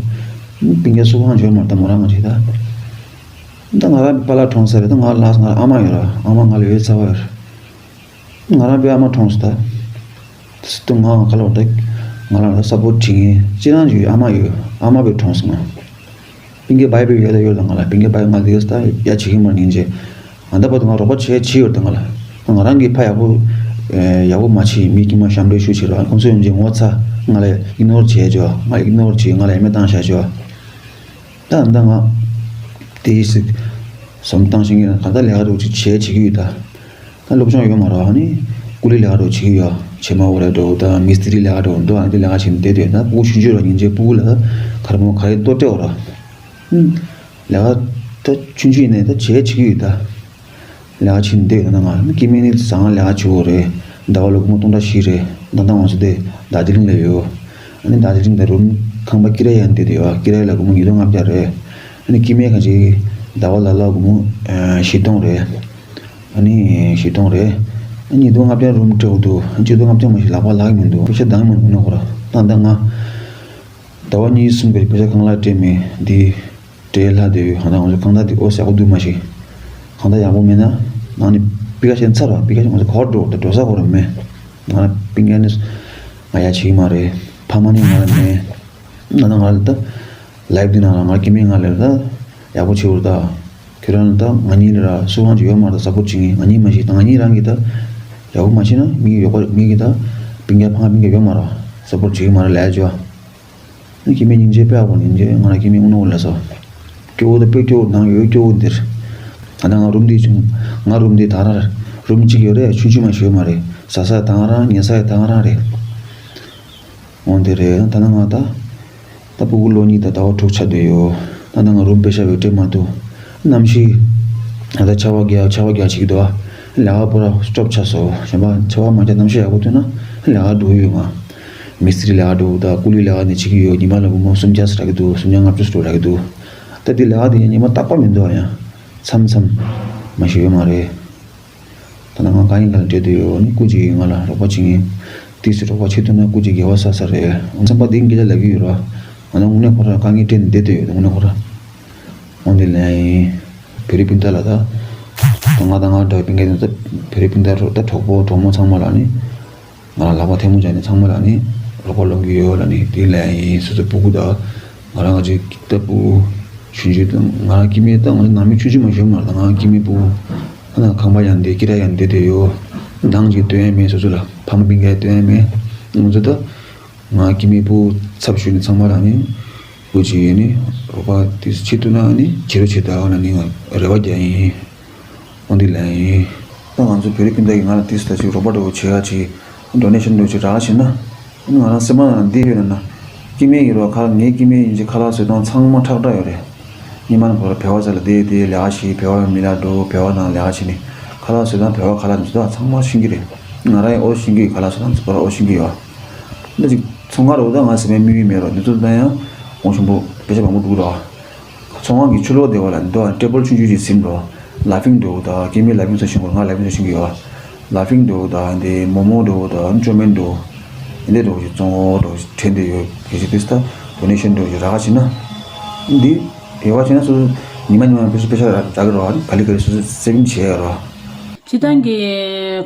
སྤུན་ཀྱག་སུ་གང་ཡོད་མ་རེད། ད་མོ་རང་ང་ཅིག་ད། ད་ང་རང་པཱ་ལགས་གྲོངས་ས་རེད། ད་ང་ལ་ང་ཨ་མ་ཡོད་ར། ཨ་མ་ང་ལ་ཡོད་ཚ་བ་ཡོད་ར། ང་རང་པའི་ཨ་མ་གྲོངས་སོང་ད། དེ་ཚོ་ང་ག་ལ་བ་ད། ང་རང་ལ་སཔོར་ཊི་བྱེད་མཁན་ཅི་རང་ཅིག་ཡོད། ཨ་མ་ཡོད། ཨ་མ་པའི་གྲོངས་སོང་ང་། སྤུན་ཀྱག་བྷའི་པའི་ཡོད་ད་ཡོད་ད་ང་ལ། སྤུན་ཀྱག་བྷའི་ང་དེ་ད་ཡ་བྱེད་ཀྱི་མ་ཉིན་རྗེས། ང་ད་བར་དུ་ང་རོགས་པ་བྱས་བྱས་ཡོད་ད་ང་ལ། ང་རང་གིས་ཕ་ཡག་པོ་ཡག་པོ་མ་བྱས། མི་དཀྱུས་མ་ཞབས་འདྲེན་ཞུ་བྱེད་རོགས། ཁོང་ཚོ་ཡོང་རྗེས་ངོ་ཚ། ང་ལ་ཨིག་ནོར་བྱས་བྱོས། ང་ཨིག་ནོར་བྱས། ང་ལ་ཡ་མེད་བཏང་བཞག་བྱོས། ད་ད་ང་དེ་ཡིས་ཟིག་བསམ་བཏང་ཤེས་ངེས་ན་ག་ད་ལས་ཀ་རུ་ཅིག་བྱས་བྱེད་ཀྱི་ཡོད་ད། ད་སློབ་སྦྱོང་ཡོད་མ་རེད། ཨ་ནི་ཀུ་ལི་ལས་ཀ་རུ་བྱེད་ཀྱི་ཡོད། ཕྱེ་མ་འོ་རེད་འགྲོ་ད། མིས་ཏི་རི་ལས་ཀ་རུ་འགྲོ། ཨ་ནི་དེ་ལས་ཀ་བྱེད་ནས་བསྡད་དུས་ད་སྤུ་གུ་ཆུང་ཆུང་ར་ཉིན་རྗེས་སྤུ་གུ་ལ་ད་ག་རེ་མོ་ག་རེ་ལྟོ་སྤྲད་འོ་ར། ལས་ཀ་ད་ཆུང་ཆུང་ཡིན་ནའི་ད་བྱས་བྱེད་ཀྱི་ཡོད་ད། ལས་ཀ་བྱེད་ནས་བསྡད་ཡོད་ད། ང་ནི་སྐྱེ་དམན་ནི་བཟང་ལས་ཀ་བྱེད་འོ་རེད། ཟླ་བ་ལ་སྒོར་མོ་སྟོང་ཕྲག་བཞི་རེད། ད་ལྟ་ང་ཚོ་དེ་རྡོ་རྗེ་གླིང་ལ་ཡོད། ཨ་ནི་རྡོ་རྗེ་གླིང་དང་རུམ་ཁང་པ་ཀི་ར་ཡ་ནས་བསྡད་དུས་ཡོད། ཀི་ར་ཡ་ལ་སྒོར་མོ་ཉིས་སྟོང་ལྔ་བརྒྱ་རེད། ཨ་ནི་སྐྱེ་དམན་ཁ་ཅིག་ཟླ་བ་ལ་ལ་སྒོར་མོ་ཨ་བཞི་སྟོང་རེད། ཨ་ནི་བཞི་སྟོང་རེད། ཨ་ནི་ཉིས་སྟོང་ལྔ་བརྒྱ་རུམ་སྤྲད་འོ་འདུག་ཨ་ནི་ཆིག་སྟོང་ལྔ་བརྒྱ་མ་ཞིག་ལག་པ་ལག་མི་འདུག་པེ་ཤ་འདང་མི་འདུག་ཁོ་ར། ད་ད་ང་ཟླ་བ་གཉིས་གསུམ་གྱི་པེ་ཤ་གང་ལ་སྤྲད་མེད་འདི། སྤྲད་ལྷག་དེ་ཡོད། ཧ་ད་ང་ཚོ་གང་ལྟར་དེ་ཨོ་ཡག་པོ་འདུག་མ་ཤེས། གང་ལྟར་ཡག་པོ་མེད་ན་ནང་ནས་པི་ཀ་ཤན་ཚར་བ། པི་ཀ་ཤན་ང་ཚོ་ག་པར་འགྲོ། ད་འགྲོ་ས་ག་པར་མེད། ང་རང་སྤུན་ཀྱག་ནི་ང་ཡ་བྱེད་ཀྱི་མ་རེད། ཕ་མ་ནི་ང་ལ་མེད། ང་ད་ང་ལ་ད་ལའིབ་འདི་ནང་ལ་ང་སྐྱེ་དམན་ང་ལ་ད་ཡག་པོ་བྱེད་འོ་ད། ཁྱོད་རང་ལ་ད་ང་གཉིས་ལ་ར་སུ་གང་ཅིག་ཡོད་མ་རེད་ད་སཔོར་ཊི་བྱེད་མཁན། ང་གཉིས་མ་ཤེས། ད་ང་གཉིས་རང་གིས་ད་ཡག་པོ་མ་བྱས་ན་མི་ཡོད་པ། མི་གིས་ད་སྤུན་ཀྱག་ཕ་མ་སྤུན་ཀྱག་ཡོད་མ་རེད། སཔོར་ཊི་བྱེད་ཀྱི་མ་རེད་ལབ་ཡ་བྱོས། སྐྱེ་དམན་སྙིང་རྗེ་དཔེ་ཡག་པོ། སྙིང་རྗེ། ང་རང་སྐྱེ་དམན་དངོས་གནས་ལ་སོ། སྐྱོ་བོ་དང་དཔེ་སྐྱོ་བོ། ནང་ཡོད་སྐྱོ་བོ་འདིར། ད་ནང་ང་རུམ་འདི་བྱུང་། ང་རུམ་འདི་ད་རང་རུམ་གཅིག་ཡོད་རེད། ཆུང་ཆུང་མ་ཞིག་ཡོད་མ་རེད། ཟ་ས་ད་རང་། ཉལ་ས་ཡང་ད་རང་རེད། འོ་འདི་རེད། ད་ནང་ང་ད་ད་སྤུ་གུ་ལོ་གཉིས་དང་ཟླ་བ་དྲུག་ཆགས་བསྡད་ཡོད། ད་ནང་ང་རུམ་པེ་ཤ་བའི་སྤྲད་མ་ཐུབ། གནམ་གཤིས་ད་ཆར་པ་རྒྱག་ཆར་པ་རྒྱག་བྱེད་ཀྱི་འདུག་ཨ། ལས་ཀ་པོ་ར་སྐྱོབ་ཆགས་སོང་། གཞན་པ་ཆར་པ་མ་རྒྱག་གནམ་གཤིས་ཡག་པོ་ཐོན་ན་ལས་ཀ་འགྲོ་ཡོད་ང་། མི་སི་ཏི་རི་ལས་ཀ་འགྲོ་ད། ཀུ་ལི་ལས་ཀ་ནས་བྱེད་ཀྱི་ཡོད། ཉི་མ་ལ་སྒོར་མོ་སུམ་བརྒྱ་ཙམ་རག་གི་འདུག་སུམ་བརྒྱ་ལྔ་བཅུ་ཙམ་རག་གི་འདུག་ད་འདི་ལས་ཀ་དེ་ཉི་མ་རྟག་པར་མི་འདུག་ཨ། ཡང་མཚམས་མཚམས་མ་ཞིག་ཡོད་མ་རེད། ད་ནང་ང་གང་ཡིན་ག་ལ་བྲེལ་དུ་ཡོད་ནི། སྐུ་མཁྱེན་ང་ལ་རོགས་པ་བྱེད་མཁན་ཏིས་སི་རོགས་པ་བྱེད་ཐུབ་ན་སྐུ་མཁྱེན་དགེ་བ་བསགས་ས་རེད། འོ་ཚང་པ་འདི་སྐད་ཆ་ལབ་ཀྱི་ཡོད་ར། ང་ད་དངོས་གནས་ཁོ་ར་དཀའ་ངལ་འཕྲད་ནས་བསྡད་དུ་ཡོད། དངོས་གནས་ཁོ་ར། འོ་འདི་ལན་ཡིན། བོད་རིགས་སྤུན་ཟླ་ལ་ད། ད་ང་ད་ང་འདྲ་བའི་སྤུན་ཀྱག་ད་བོད་རིགས་སྤུན་ཟླ་རོགས་ད་གྲོགས་པོ་གྲོགས་མོ་ཚང་མ་ལ་ནི། ང་ལ་ལག་པ་ཐལ་མོ་སྦྱར་ནས་ཚང་མ་ལ་ནི་རོགས་པ་སློང་གི་ཡོད་ལ་ནི་དེ་ལན་ཡིན། སོ་སོ་སྤུ་གུ་དང་ང་རང་ང་ཅིག་ད་སྤུ་གུ་ཆུང་ཆུང་དང་ང་རང་སྐྱེ་དམན་ད་ང་ཚོ་ནང་མི་ཆུང་ཆུང་མ་ཞིག་ཡོད་མ་རེད། ད་ང་སྐྱེ་དམན་སྤུ་གུ་ཨ་ན་ཁང་པ་ཡང་བསྡད་ཀི་ར་ཡང་བསྡད་དེ་ཡོད། འདང་ཅིག་སྟོན་ཡ་མེད། སོ་སོ་ལ་ཕ་མ་སྤུན་ཀྱག་སྟོན་ཡ་མེད། ང་ཚོ་ད་ང་སྐྱེ་དམན་སྤུ་གུ་ཚབ་ཞུས་ནས་ཚང་མ་ལ་ནི་སྐུ་མཁྱེན་ནི་རོགས་པ་དེ་བྱེད་ཐུབ་ན་ནི་བྱེད་རོགས་བྱེད་ད་ལ་ནི་ང་རེ་བ་རྒྱག་ཡིན། འོ་འདི་ལན་ཡིན། ད་ང་ཚོ་བོད་རིགས་སྤུན་ཟླ་གིས་ང་ལ་ཏིས་ད་ཅིག་རོགས་པ་འདྲ་བོ་བྱེད་ཡ་ཅིག་ཌོ་ནེ་ཤན་འདྲ་བོ་ཅིག་རག་བྱས་ན། ང་རང་སེམས་པ་ནང་འདི་ཡོད་ན་ན། སྐྱེ་དམན་ཡིན་རོགས་ཁ་ངའི་སྐྱེ་དམན་ཡིན་གྱི་ཁ་ལག་བཟོ་སྟངས་ཚང་མ་ཁྲག་ཁྲག་ཡོད་རེད། ཉི་མ་ནས་བོར་བལ་བ་ཚ་ལ་བསྡད་དེ་ལས་ཀ་བྱེད། བལ་བ་མི་ལ་འགྲོ། བལ་བ་ནང་ལས་ཀ་བྱེད་ནས་ཁ་ལག་བཟོ་སྟངས། བལ་བ་ཁ་ལག་འཛུགས་སྟངས་ཚང་མ་ཤེས་ཀྱི་རེད། ང་རང་ཡང་ཨོ་ཤེས་ཀྱི་ཡོད། ཁ་ལག་བཟོ་སྟངས་ཚང་མ་ཨོ་ཤེས་ཀྱི་ཡོད། འདི་ཅིག་ཚོང་ཁང་རོགས་ད་ང་ཟེར་བའི་དམིགས་ཡུལ་མེད་རོགས། འདི་ཚོ་ད་ཡང་གོང་ཆེན་པོ་དཔེ་ཆ་མང་པོ་འདུག་རོགས། ཚོང་ཁང་གི་ཕྱི་ལོགས་དེ་བ་ལ་འདི་ཨ་ཊེ་བལ་ཆུང་ཆུང་ཅིག་ཟིན་རོགས། ལ་ཕིང་འདུག་ད། སྐྱེ་དམན་ལ་ཕིང་ཚོ་ཤེས་དགོས། ང་ལ་ཕིང་ཚོ་ཤེས་ཀྱི་ཡོད། ལ་ཕིང་འདུག་ད། འདི་མོ་མོ་འདུག་ད། ཅོ་མིན་འདུག་འདི་འདྲ་འདྲ་བོ་ཞིག་བཙོང་འོ་འདྲ་བོ་ཞིག་དྲན་བསྡད་ཡོད། གལ་སྲིད་དེ་ད་ཌོ་ནེ་ཤན་འདྲ་བོ་ཞིག་རག་ག་བྱེད་ན། འདི་དེ་བ་བྱེད་ན་སོ་སོ་ཉི་མ་ཉི་མ་ཕེ་སོ་ཕེ་ཤ་རག་གི་རོགས། ག་ལེ་ག་ལེ་སོ་སོ་སེ་བིང་བྱེད་ཡ་རོགས། སྤྱི་བཏང་གི་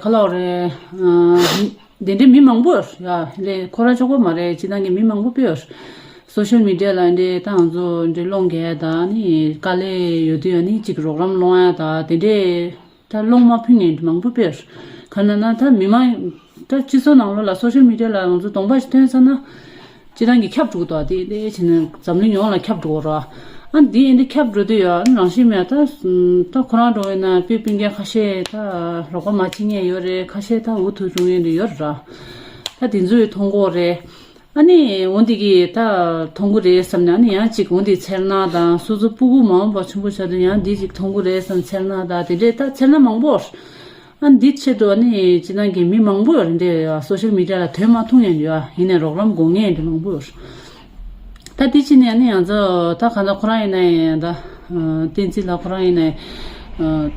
ཁ་ལག་རེད། འདི་འདྲའི་མི་མང་པོ་ཡོད་རེད། ཁོ་རང་གཅིག་པོ་མ་རེད། སྤྱི་བཏང་གི་མི་མང་པོ་དཔེ་ཡོད་རེད། སོ་ཤལ་མི་ཌི་ཡ་ལ་འདི་ད་ང་ཚོ་འདི་སློང་གི་ཡ་ད་ནི་དཀའ་ལས་ཡོད་དུས་ཡ་ནི་གཅིག་རོགས་རམ་སློང་ཡ་ད་དེ་འདྲའི། ད་སློང་མ་ཕུལ་མཁན་མང་པོ་དཔེར། ག་ན་ན་ད་མི་མང་ད་སྤྱི་ཚོགས་ནང་ལོགས་ལ་སོ་ཤལ་མི་ཌི་ཡ་ལ་ང་ཚོ་གདོང་པ་ཞིག་ཐོན་ཚར་ན། སྤྱི་བཏང་གི་ཁྱབ་འགྲོ་གི་འདུག་དེ་དེ་བྱས་ན་འཛམ་གླིང་ཡོངས་ལ་ཁྱབ་འགྲོ་གི་རེད། ཨ་འདི་ཡིན་དེ་ཁྱབ་འགྲོ་དུས་ཡ་རང་བཞིན་མེད་ད། ད་ཁོ་རང་འགྲོ་ཡིན་ན་སྤུན་སྤུན་ཀྱག་ཁ་ཤས་ད་རོགས་པ་མ་བྱེད་མཁན་ཡོད་རེད། ཁ་ཤས་ད་འུ་ཐུག་འགྲོ་མཁན་དེ་ཡོད་རེད། ད་དེ་ཚོས་མཐོང་གི་རེད། ཨ་ནི་འོ་འདི་གི་ད་མཐོང་གི་རེད་བསམ་ནས། ཨ་ནི་ཡང་ཅིག་འོ་འདི་འཚེར་སྣང་དང་། སོ་སོ་སྤུ་གུ་མ་འོངས་པ་ཆུང་པོ་ཆགས་དུས་ཡང་འདི་ཅིག་མཐོང་གི་རེད་བསམ་འཚེར་སྣང་དང་། དེ་འདྲས་ད་འཚེར་སྣང་མང་པོ། ཨ་འདི་ཆེད་དུ་ཨ་ནི་སྤྱི་བཏང་གི་མི་མང་པོ་ཡོད་རེད་འདྲས་ཡོད། སོ་ཤལ་མི་ཌི་ཡ་ལ་དོན་མ་མཐོང་མཁན་ཡོད། ཡིན་ནའི་རོགས་རམ་དགོས་མཁན་འདི་མང་པོ་ཡོད། ད་འདི་ཕྱི་ནས་ཨ་ནི་ཡང་ཚོ་ད་གང་ལྟར་ཁོ་རང་ཡིན་ནའི་ད་བསྟན་འཛིན་ལགས་ཁོ་རང་ཡིན་ནའི་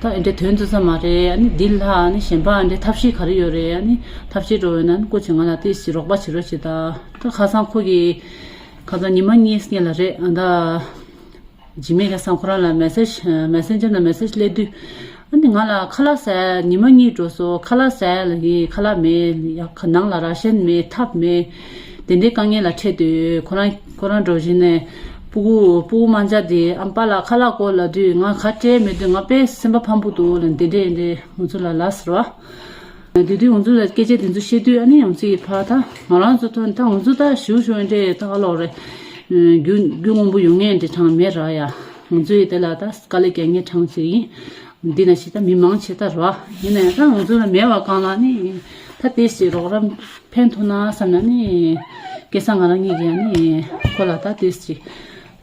ད་འདི་འདྲས་དོན་དུ་ས་མ་རེད། ཨ་ནི་འདི་ལ་ཨ་ནི་གཞན་པ་འདྲས་ཐབས་ཤེས་ག་རེ་ཡོད་རེད། ཨ་ནི་ཐབས་ཤེས་འགྲོ་ཡོད་ན་ཨ་ནི་སྐུ་མཁྱེན་ང་ལ་ཏོག་ཙམ་རོགས་པ་བྱེད་རོགས་བྱེད་ད། ད་ཁ་སང་ཁོ་གིས་ཁ་སང་ཉི་མ་གཉིས་སྔོན་ལ་རེད། ཨ་ད་འཇིགས་མེད་ཁ་སང་ཁོ་རང་ལ་མེ་སེ་ཇི་མེ་སེན་ཇར་ནང་མེ་སེ་ཇི་སླེབས་དུས། ཨ་ནི་ང་ལ་ཁ་ལག་ཟ་ཉི་མ་གཉིས་འགྲོ་སོང་། ཁ་ལག་ཟ་ཡ་ལ་ཡི་ཁ་ལག་མེད། ཡ་ཁ་ནང་ལ་ར་ཤན་མེད། ཐབ་མེད། དེ་འདྲའི་དཀའ་ངལ་ལ་འཕྲད་དུས་ཁོ་རང་ཁོ་རང་འགྲོ་བཞིན་ནས་སྤུ་གུ་སྤུ་གུ་དམར་འབྱར་དེ་ཨམ་པ་ལགས་ཁ་ལག་དགོས་ལབ་དུས་ང་ག་སྤྲད་མེད་དུས་ང་དཔེ་སེམས་པ་ཕམ་པོ་འདུག་ལབ། དེ་འདྲས་འདྲས་ང་ཚོ་ལ་ལབ་ཟེར་བ། དེ་དུས་ང་ཚོ་ལ་སྐད་ཆ་དེ་ཚོ་བཤད་དུས་ཨ་ནི་ང་ཚོ་ཡི་ཕ་ད་ང་རང་ཚོ་ཐོན་ད་ང་ཚོ་ད་ཞུ་ཞུ་འདྲས་ད་ག་ལོག་རེད། རྒྱུ་རྒྱུ་སྔོན་པོ་ཡོང་ངེས་འདྲས་གྲངས་མེད་ར་ཡ། ང་ཚོ་ཡི་དེ་ལ་ད་དཀའ་ལས་རྒྱག་ངེས་གྲངས་ཅིག་ཡིན། འདི་ན་ཞིག་ད་མི་མང་ཆེ་ད་ར་ཡིན་ནའི་ད་ང་ཚོ་ལ་མེད་པ་གང་ལ་ནི་ད་དེ་ཞིག་རོགས་རམ་ཕན་ཐོགས་ན་བསམ་ན་ནི་སྐལ་བཟང་ང་རང་ཉིད་ཀྱིས་ནི་ཁོ་ལ་ད་དེ་ཞིག་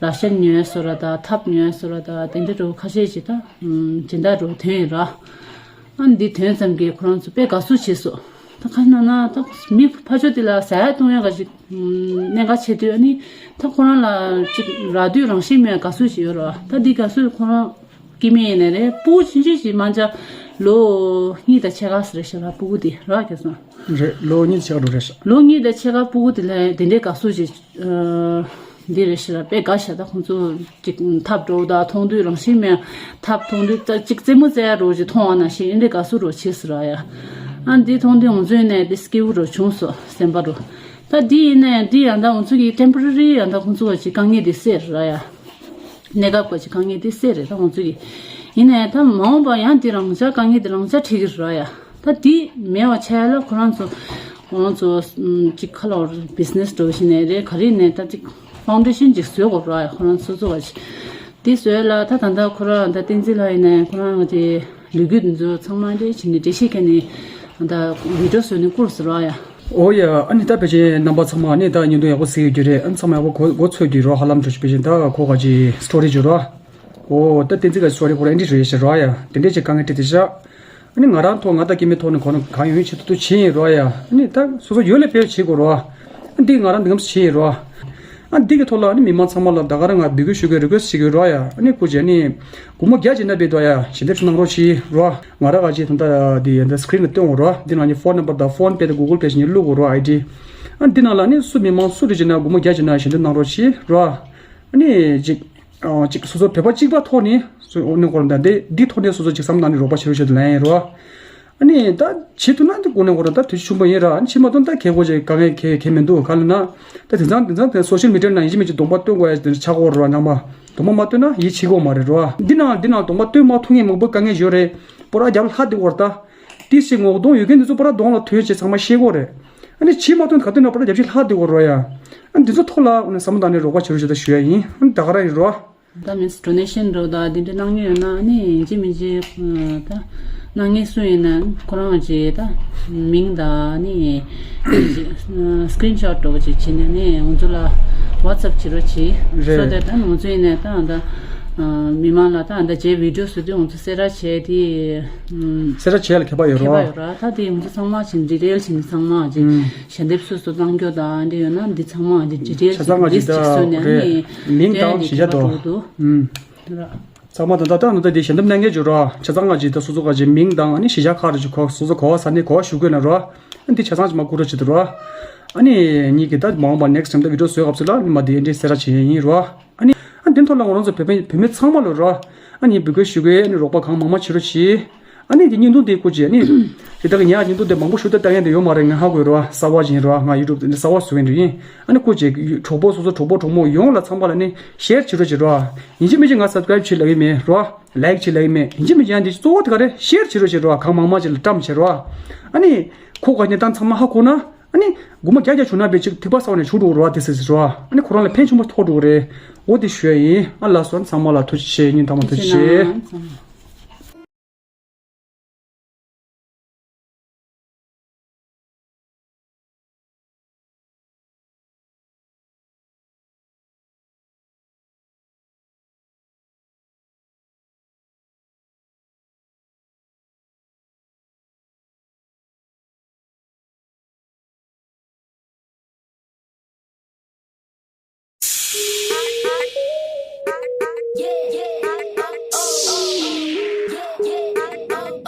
ར་ཤན་ཉོས་སོ་ར་ད་ཐབ་ཉོས་སོ་ར་ད་དེ་འདྲ་རུ་ཁ་ཤས་ཞིག་ད་སྦྱིན་བདག་རུ་ཐོན་ཡིན་ར། ཨ་འདི་ཐོན་ཙམ་གྱིས་ཁོ་རང་ཚོ་དཔེ་དགའ་བསུ་བྱས་སོང་། ད་ཁ་ན་ན་ད་མི་ཕ་ཆོས་དེ་ལ་ཟ་ཡ་བཏུང་ཡ་ག་ཞིག་གནད་འགག་ཆེ་དུས་ཨ་ནི་ད་ཁོ་རང་ལ་ཅིག་རག་དུས་རང་བཞིན་མེད་དགའ་བསུ་ཞིག་ཡོད་ར། ད་འདི་དགའ་བསུ་ཁོ་རང་སྐྱེ་དམན་ཡིན་ནའི་རེད། སྤུ་གུ་ཆུང་ཆུང་ཞིག་མ་འཇག་ལོ་གཉིས་དང་ཕྱེད་ཀ་ཟེར་ཤག་ར་སྤུ་གུ་དེ་ར་ཁྱེད་སོང་། རེད། ལོ་གཉིས་ཕྱེད་ཀ་འགྲོ་རེད་ཤག་ལོ་གཉིས་དང་ཕྱེད་ཀ་སྤུ་གུ་དེ་ལ་དེ་འདྲའི་དགའ་བསུ་ཞིག་འདི་རེད་ཤག་ར། དཔེ་དགའ་ཤག་ད་ཁོང་ཚོ་ཅིག་ཐབ་འགྲོ་ད་མཐོང་དུས་རང་བཞིན་མེད། ཐབ་མཐོང་དུས་ད་ཅིག་རྩེད་མོ་རྩེ་ཡ་རོ་ཅིག་མཐོང་བ་ན་ཤི་ཨེ་འདྲའི་དགའ་བསུ་རོ་བྱེད་ཟེར་ར་ཡ། ཨ་འདི་མཐོང་དུས་ང་ཚོ་ཡིན་ནའི་འདི་སྐྱིད་པོ་རོ་བྱུང་སོང་སེམས་པ་རོ། ད་འདི་ཡིན་ནའི་འདི་ཡང་ད་ང་ཚོ་གི་ཊེམ་པོ་ར་རི་ཡང་ད་ཁོང་ཚོ་ག་ཅིག་དཀའ་ངལ་འདི་སེལ་ར་ཡ། གནས་སྐབས་ག་ཅིག་དཀའ་ངལ་འདི་སེལ་རེད་ད་ང་ཚོ་གི། ཡིན་ནའི་ད་མ་འོངས་པ་ཡང་འདི་རང་ཅག་དཀའ་ངལ་འདི་རང་ཅག་འཕྲད་ཀྱི་ར་ཡ། ད་འདི་མེད་པ་བྱས་ལ་ཁོ་རང་ཚོ་ཁོ་རང་ཚོ་ཅིག་ཁ་ལོར་བི་ཛི་ནེ་སི་འགྲོ་བཞིན་ནས་རེད། ག་རེ་ནས་ད་ཅིག་ཕའུན་ཌེ་ཤན་ཅིག་བཟོས་དགོས་ར་ཡ། ཁོ་རང་སོ་སོ་བ་ཅིག་དེ་བཟོས་ལ་ད་ད་ལྟ་ཁོ་རང་ད་བསྟན་འཛིན་ལགས་ཡིན་ནའི་ཁོ་རང་གི་ལས་འགུལ་འདི་ཚོ་ཚང་མ་འདྲེ་བྱས་ནས་འགྲེལ་བཤད་བརྒྱབ་ནས་ད་བི་ཌི་ཡོ་བཟོས་ནས་བསྐུར་ཟེར་ར་ཡ། ཨོ་ཡ། ཨ་ནི་ད་ཕལ་ཆེར་རྣམ་པ་ཚང་མ་ཨ་ནི་ད་བརྙན་ཐུང་ཡག་པོ་གཟིགས་ཡོད་རྒྱུ་རེད། ཨ་ནི་ཚང་མ་ཡག་པོ་གོ་གོ་ཚོད་ཀྱི་རོ། ཧ་ལམ་འགྲོ་ཞིག་ཕལ་ཆེར་ད་ཁོ་ག་ཅིག་སི་ཊོ་རི་བརྗོད་རོ། ཨོ་ད་བསྟན་འཛིན་ག་སི་ཊོ་རི་ཁོ་རང་འདི་རེད་ཟེར་རོ་ཡ། དེ་འདྲས་ཅིག་དཀའ་ངལ་འཕྲད་དེ་བཞག་ཨ་ནི་ང་རང་ཐོག་ང་ད་སྐྱེ་དམན་ཐོག་ནས་གོ་ན་གང་ཡོང་ཡོང་བྱེད་ཐུབ་ཐུབ་བྱེད་ཡིན་རོ་ཡ། ཨ་ནི་ད་སོ་སོ་ཡོད་ལ་དཔེ་བྱེད་དགོས་རོ། ཨ་འདི་ང་རང་འདི་གམ་བྱེད་ཡིན་རོ། ཨ་འདི་གི་ཐོག་ལ་ཨ་ནི་མི་མང་ཚང་མ་ལ་ད་ག་རང་ང་འབོད་སྐུལ་ཞུ་གི་རི་ཀུ་ཨེ་སི་ཊི་བྱེད་ཀྱི་རོ་ཡ། ཨ་ནི་སྐུ་མཁྱེན་ཨ་ནི་སྒོར་མོ་བརྒྱ་ཅིག་ན་བེད་དོ་ཡ། ཞལ་འདེབས་ཤིག་གནང་རོགས་གྱིས་རོ། ང་རང་ག་ཅིག་ད་ལྟ་འདི་ཡ་འདི་སི་ཀི་རིན་ལ་སྟོན་འོང་རོ། འདི་ནང་ནི་ཕོན་ནམ་བར་དང་ཕོན་པེ་དང་གུ་གལ་པེ་ཞིག་ནི་བླུག་དགོས་རོ། ཨའི་ཌི། ཨ་འདི་ནང་ལ་ནི་སུ་མི་མང་སུ་རེ་ཅིག་ན་སྒོར་མོ་བརྒྱ་ཅིག་ན་ཞལ་འདེབས་གནང་རོགས་གྱིས་རོ། ཨ་ནི་ཅིག་ཨ་ཅིག་སོ་སོ་བོད་པ་གཅིག་པ་ཐོག་ནས་སོ་ཨོ་ནི་སྐོར་ད་འདི་འདི་ཐོག་ནས་སོ་སོ་ཅིག་བསམ་བློ་བཏང་ནས་རོགས་པ་བྱེད་རོགས་བྱེད་དུ་ལན་ཡིན་རོ། ཨ་ནི་ད་བྱེད་ཐུབ་ན་འདི་གོ་ནས་འོ་ར་ད་དུས་ཆུང་པོ་ཡིན་ར། ཨ་ནི་བྱེད་མ་ཐུབ་ན་ད་གལ་གོ་ཅིག་དཀའ་ངལ་གལ་གལ་མི་འདུག་ག་ལ་ན། ད་དེང་སང་དེང་སང་དེ་སོ་ཤལ་མི་ཌི་ཡ་ནང་ཡིན་གཅིག་མིན་གཅིག་གདོང་པ་སྟོན་དགོས་ཡ་དེ་འདྲ་ཆགས་ཀྱི་ཡོད་རེད་བ། ནང་པ་གདོང་པ་མ་སྟོན་ན་ཡིད་ཆེས་ཀྱི་ཡོད་མ་རེད་རོ། འདི་ནང་འདི་ནང་གདོང་པ་སྟོན་མ་ཐུབ་མཁན་མང་པོ་དཀའ་ངལ་ཡོད་རེད། པོ་ར་རྒྱབ་ལ་ལྷག་བསྡད་ཀྱི་ཡོད་རེད་ད། དེ་ཞིག་ངོ་གདོང་ཡོད་མཁན་འདི་ཚོ་པོ་ར་གདོང་ལ་ཐོན་བྱས་ཚང་མ་ཤེས་ཀྱི་ཡོད་རེད། ཨ་ནི་བྱེད་མ་ཐུབ་ག་དུས་ན་པོ་ར་རྒྱབ་ཤིག་ལྷག་བསྡད་ཀྱི་ཡོད་རེད་ཡ། ཨ་ནི་འདི་ཚོ་ཐོག་ལ་ཨ་ནི་བསམ་བློ་བཏང་ནས་རོགས་པ་བྱེད་རོགས་བྱེད་ད་ཞུ་ཡ་ཡིན། ཨ་ནི་ད་ག་རང་ཡིན་རོ། ད་མིན་ཌོ་ནེ་ཤན་འགྲོ་ད་འདི་འདྲ་གནང་མཁན་ཡོད་ན་ཨ་ནི་ཡིན་གཅིག་མིན་གཅིག་ད་གནང་མཁན་སུ་ཡིན་ན་ཁོ་རང་གི་ད་མིང་ད་ཨ་ནི་སི་ཀི་རིན་ཤོཊ་འདྲ་བོ་ཅིག་བྱས་ནས་ཨ་ནི་ང་ཚོ་ལ་ཝ་ཊི་སེབ་བྱེད་རོགས་གྱིས། རེད། སོ་དེ་ད་ང་ཚོ་ཡིན་ནའི་ད་ད་ མི་མང་ལ་ད་ཨ་འདྲ་བྱས་བི་ཌིའོ་བཟོ་དུས་ང་ཚོ་གསལ་བསྒྲགས་བྱས་དེ། ཨམ། གསལ་བསྒྲགས་བྱས་ལ་ཁྱད་པར་ཡོད་ཁྱད་པར་རོ། ཡོད་ར། ད་དེ་ང་ཚོ་ཚང་མ་བྱས་ཌི་ཊེལ་བྱས་ནས་ཚང་མ་ཅིག་ཨམ། ཞལ་འདེབས་སོ་སོ་བཏང་རྒྱུ་དང་འདི་ཡོད་ན་འདི་ཚང་མ་ཅིག་ཌི་ཊེལ་ཆ་ཚང་ང་ཅིག་ཅིག་བཟོས་ནས་རེད། ཨ་ནི་མིང་དང་གཞིས་ཆགས་དོ། ཨམ། ཚང་མ་ད་ལྟ་ད་ད་ལྟ་དེ་ཞལ་འདེབས་གནང་མཁན་ཅིག་རོ། ཆ་ཚང་ང་ཅིག་ད་སོ་སོ་ག་ཅིག་མིང་དང་ཨ་ནི་གཞིས་ཆགས་ཁག་རེ་ཅིག་གོ་སོ་སོ་གོ་བ་ས་གནས་གོ་བ་ཞུ་དགོས་ན་རོ། ཨ་ནི་འདི་ཆ་ཚང་ཅིག་མ་བསྐུར་རོགས་བྱེད་དོ་རོ། ཨ་ནི་ཉིད་ཀྱིས་ད་མ་འོངས་པ་ནེག་སི་ཊའིམ་ད་བི་ཌིའོ་བཟོས་སྐབས་སུ་ལ་ཨ་ནི་མ་དེ་འདྲའི་གསལ་བསྒྲགས་བྱེད་ཡིན་རོ། ཨ་ནི། ཨ་འདི་ཐོག་ལ་ང་རང་ཚོ་བོད་པའི་བོད་མི་ཚང་མ་ལ་རོ། ཨ་ནི་འབོད་སྐུལ་ཞུ་གི་ཨ་ནི་རོགས་པ་གང་མང་མང་བྱེད་རོགས་གྱིས། ཨ་ནི་འདི་བརྙན་ཐུང་དེ་སྐོར་གྱི་ཨ་ནི། དེ་དག་གི་ཉག་བརྙན་ཐུང་དེ་མང་པོ་ཞུ་ད་ལྟ་ཡང་དེ་ཡོད་མ་རེད། ང་ཧ་གོ་རོ། གསར་བ་ཅིག་ཡིན་རོ། ང་ཡུ་ཊུབ་དེ་གསར་བ་བཟོ་གི་འདྲ་ཡིན། ཨ་ནི་སྐོར་གྱི་གྲོགས་པོ་སོ་སོ་གྲོགས་པོ་གྲོགས་མོ་ཡོངས་ལ་ཚང་མ་ལ་ནི་ཤེར་བྱེད་རོགས་བྱེད་རོ། ཡིན་གཅིག་མིན་གཅིག་ང་སབ་སི་ཀ་རེབ་བྱེད་ལབ་ཡི་མེད་རོ། ལའིག་བྱེད་ལབ་ཡི་མེད། ཡིན་གཅིག་མིན་གཅིག་ཡང་འདི་གཙོ་བོ་དེ་ག་རེ་ཤེར་བྱེད་རོགས་བྱེད་རོ། གང་མང་མང་ཅིག་ལ་བཀྲམ་བྱེད་རོ། ཨ་ནི། ཁོ་ག་ནས་ད་ཚང་མ་ཧ་གོ་ན། ཨ་ནི། སྒོར་མོ་བརྒྱ་བརྒྱ་བྱུང་ན་བེད་ཅིག་ཐིགས་པ་གསར་བ་ནས་བྱུང་འགྲོ་རོ་བ་དེ་ཟེར་ཟེར་རོ། ཨ་ནི་ཁོ་རང་ལ་ཕན་ཆེན་པོ་ཐོགས་འགྲོ་རེད། འོ་དེ་ཞུ་ཡ་ཡིན། ཨ་ལགས་སོ། ཚང་མ་ལ་ཐུགས་རྗེ་ཆེ། སྙིང་ཐག་པ་ཐུགས་རྗེ་ཆེ། ཐུགས་རྗེ་གནང་།